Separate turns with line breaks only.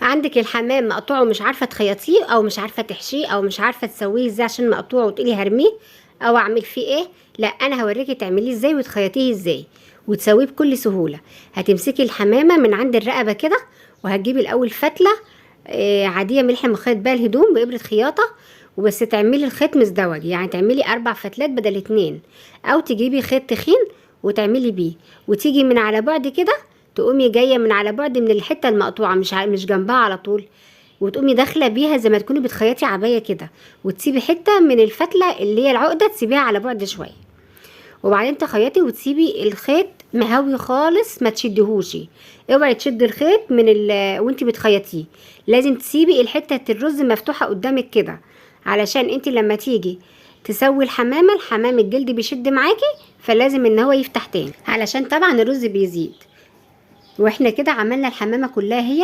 عندك الحمام مقطوع ومش عارفه تخيطيه او مش عارفه تحشيه او مش عارفه تسويه ازاي عشان مقطوع وتقولي هرميه او اعمل فيه ايه، لا انا هوريكي تعمليه ازاي وتخيطيه ازاي وتسويه بكل سهولة. هتمسكي الحمامة من عند الرقبة كده، وهتجيبي الاول فتله عادية من اللي احنا بنخيط بيها الهدوم بابره خياطة، وبس تعملي الخيط مزدوج، يعني تعملي 4 فتلات بدل 2، او تجيبي خيط تخين وتعملي بيه، وتيجي من على بعد كده تقومي جاية من على بعد من الحتة المقطوعة مش جنبها على طول، وتقومي داخله بيها زي ما تكوني بتخيطي عباية كده، وتسيبي حتة من الفتله اللي هي العقدة تسيبيها على بعد شوية، وبعدين تخيطي وتسيبي الخيط مهوي خالص، ما تشدهوش، اوعي تشدي الخيط من وانتي بتخيطيه، لازم تسيبي الحتة الرز مفتوحة قدامك كده، علشان انتي لما تيجي تسوي الحمامة الحمام الجلد بيشد معاكي، فلازم ان هو يفتح تاني علشان طبعا الرز بيزيد. واحنا كده عملنا الحمامة كلها هي.